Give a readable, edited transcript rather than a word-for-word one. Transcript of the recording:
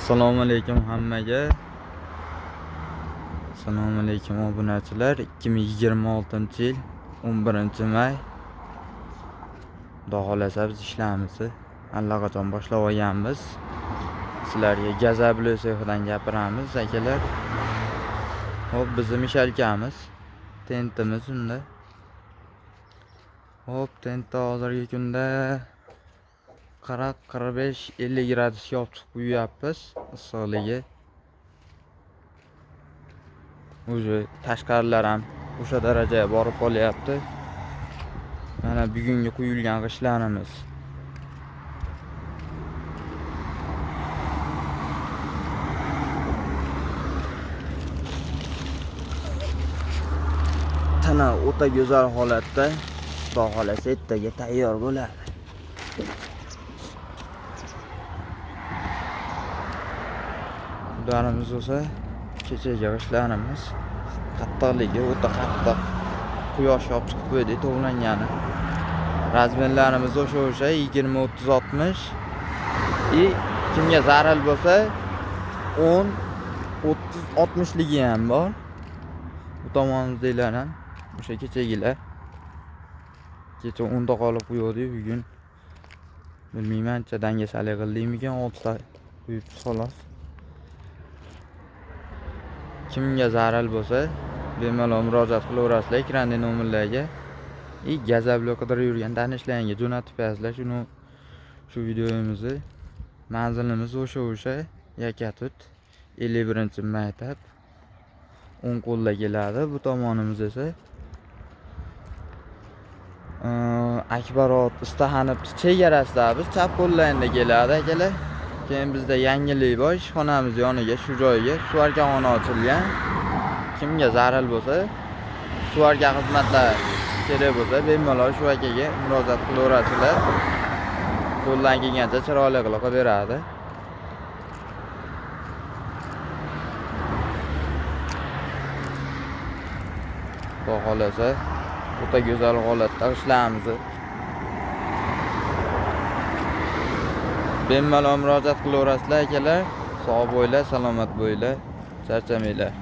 Assalomu alaykum hammaga. Assalomu alaykum obunachilar. 2026-yil 11-may. Xudo xolasa biz ishlarimizni allaqachon boshlab olganmiz. Sizlarga Gazabli sexidan gapiramiz akalar. Hop, bizni mishalkamiz, tentimiz unda. Hop, tentda hozirgi kunda 40, 45, 50 gradusga olib chiqib qo'yyapmiz issiqligi. Уже tashqarilar ham o'sha darajaga borib qolyapti. Mana bugungi quyilgan g'ishtlarimiz. Tana o'ta go'zal holatda, Xudo xolasa ertaga tayyor bo'ladi. Ularimiz bo'lsa kechagi g'ishtlarimiz qattiqligi o'ta qattiq. Quyosh olib chiqib qo'ydik to'langani. Razmerlarimiz o'sha 20, 30, 60 и kimga zaril bo'lsa 10, 30, 60 ligi ham bor. Bu tomonimizdagilar ham o'sha kechagilar. Kecha 10 ta qolib qo'yuvdik, bugun bilmayman, ancha dangasalik qildikmikan, 6 ta quyibmiz xolos. Kimga zaril bo'lsa, bemalol murojaat qilaverasizlar ekrandagi nomerlarga. И gazabli qidirib yurgan tanishlaringga jo'natib qo'yasizlar shuni, shu videomizni. Manzilimiz o'sha Yakatut 51-maktab. O'ng qo'lda keladi. Bu tomonimiz esa Akbarot Istaxanov chegarasida biz chap qo'llarida keladi akalar. Keyin bizda yangilik bor, ishxonamiz yoniga shu joyga suvarkaxona ochilgan. Kimga zaril bo'lsa, suvarka xizmatlar kerak bo'lsa, bemalol shu akaga murojaat qilaverasizlar. Qo'ldan kelgancha chiroyli qilib qilib beradi. Xudo xolasa o'ta go'zal holatda ishlarimizni. Bemalol murojaat qilaverasizlar akalar. Sog' bo'linglar, salomat bo'linglar, charchamanglar.